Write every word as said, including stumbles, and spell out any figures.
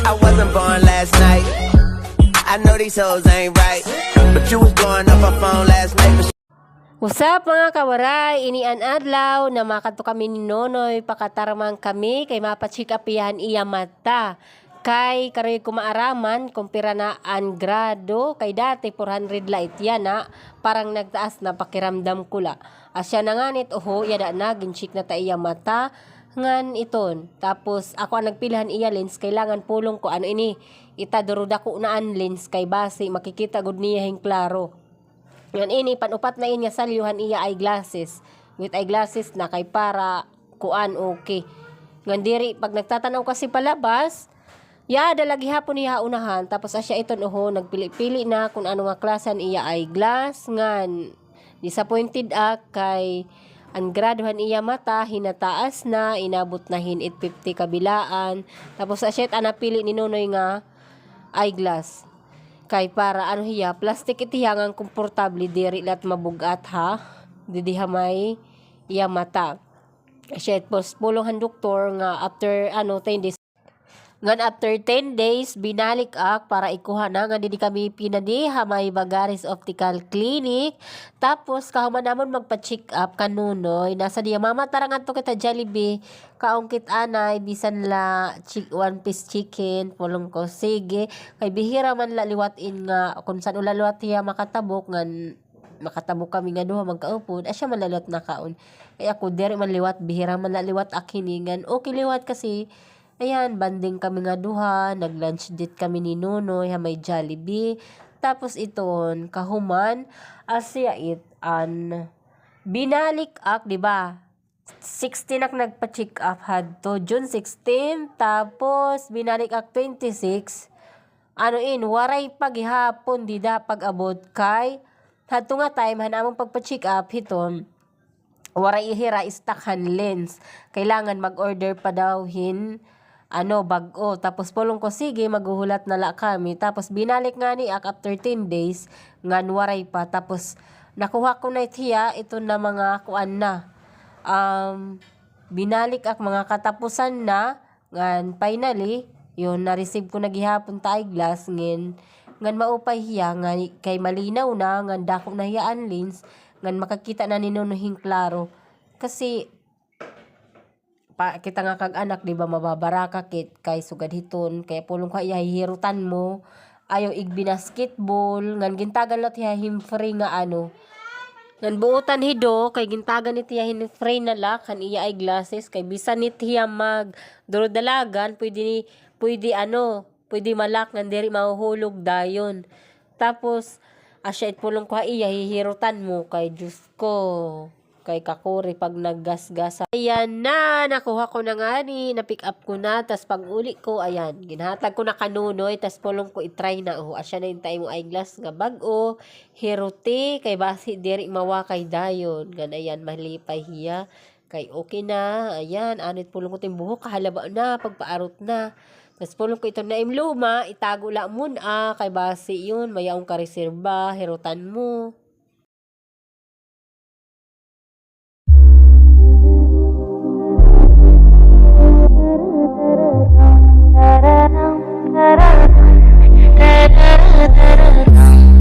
I wasn't born last night. I know these hoes ain't right, but you was blowing up her phone last night. What's up, mga kawaray? Ini an adlaw na makadto kami ni Nonoy, pakatarman kami kay mapa-check up hiya han iya mata. Kay karuyag ko maaraman kon pira na an grado, kay dati four hundred la it yana, parang nagtaas na pakiramdam ko la. Asya na ngani it, oho, yada na, gin-check na ta iya mata. Ngan iton. Tapos, ako an nagpili han iya lens, kailangan pulong ko, ano ini, ita duro dako na an lens, kay basi, makikita gud niya hin klaro. Ngan ini, pan-upat na ini nga salyo han iya eyeglasses. With eyeglasses na kay para, kuan, okay. Ngan diri, pag nagtatan-aw kasi palabas, yada la gihapon hiya ha unahan, tapos asya iton, oho, nagpili-pili na kon ano nga klase han iya eyeglass, ngan disappointed ak kay an grado han iya mata, hinataas na, inabot na hin eight fifty kabilaan. Tapos asya it an napili ni Nonoy nga eyeglass. Kay para ano hiya, plastic it hiya ngan komportable, diri la it mabug-at ha, didi ha may iya mata. Asya it pos-, pulong han doktor nga after, ano, ten days. Ngan after ten days, binalik ak para ikuha na, ngan didi kami pinadi ha may Bagares Optical Clinic. Tapos, kahuman namon magpa-check up kan Nonoy, nasiring hiya, "Mama, tara ngadto kita Jollibee. Kaon kita anay, bisan la chi-, one piece chicken," pulong ko. Sige, kay bihira man la liwat in nga, kon san-o la liwat hiya makatabok, ngan makatabok kami nga duha magkaupod, asya man la liwat nakaon. Kay ako, diri man liwat, bihira man la liwat ak hini, ngan okay liwat kasi, ayan, bonding kami nga duha, nag-lunch date kami ni Nonoy, ha may Jollibee. Tapos iton, kahuman, asya it an binalik ak, di ba? Sixteen ak nagpa-check up hadto, June sixteen, tapos binalik ak twenty-six. Ano in, waray pa gihapon dida pag-abot kay hadto nga time han amon pagpa-check up hiton, waray hira stock han lens. Kailangan mag-order pa daw hin ano, bag-o. Tapos pulong ko, sige, maghuhulat na la kami. Tapos binalik ngani ak after ten days, ngan waray pa. Tapos nakuha ko na it hiya, ito na mga kuan na. Um, binalik ak mga katapusan na, ngan finally, yun, na-receive ko na gihapon ta eyeglass, ngan, ngan maupay hiya, nga kay malinaw na, ngan dako na hiya an lens, ngan makakita na ni Nonoy hin klaro. Kasi, pa, kita nga kag-anak, di ba, mababaraka kit kay sugad hiton, kaya pulong ko ha iya, hihirutan mo, ayaw igbi-basketball, ngan gintagan liwat hiya hin free nga ano. Ngan buotan hi Doc, kay gintagan nit hiya hin free na lock han iya eyeglasses, kay bisan nit hiya magdurudalagan, pwede ni, pwede ano, pwede ma-lock ngan diri mahuhulog dayon. Tapos, asya it pulong ko ha iya, hihirutan mo kay, Diyos ko, kay kakuri pag naggasgasa. Ayan na, nakuha ko na ngani, na-pick up ko na, tas pag-uli ko, ayan, ginhatag ko na kan Nonoy, tas pulong ko, i-try na, oh, asya na it imo eyeglass nga bag-o, hiruti, kay basi diri mawakay dayon, ngan ayan, malipay hiya. Kay okay na, ayan, ano it pulong ko, it im buhok, kahalaba na, pagpaarot na. Tas pulong ko, ito na im luma, itago la muna, kay basi yun, mayaon ka reserba, hirutan mo.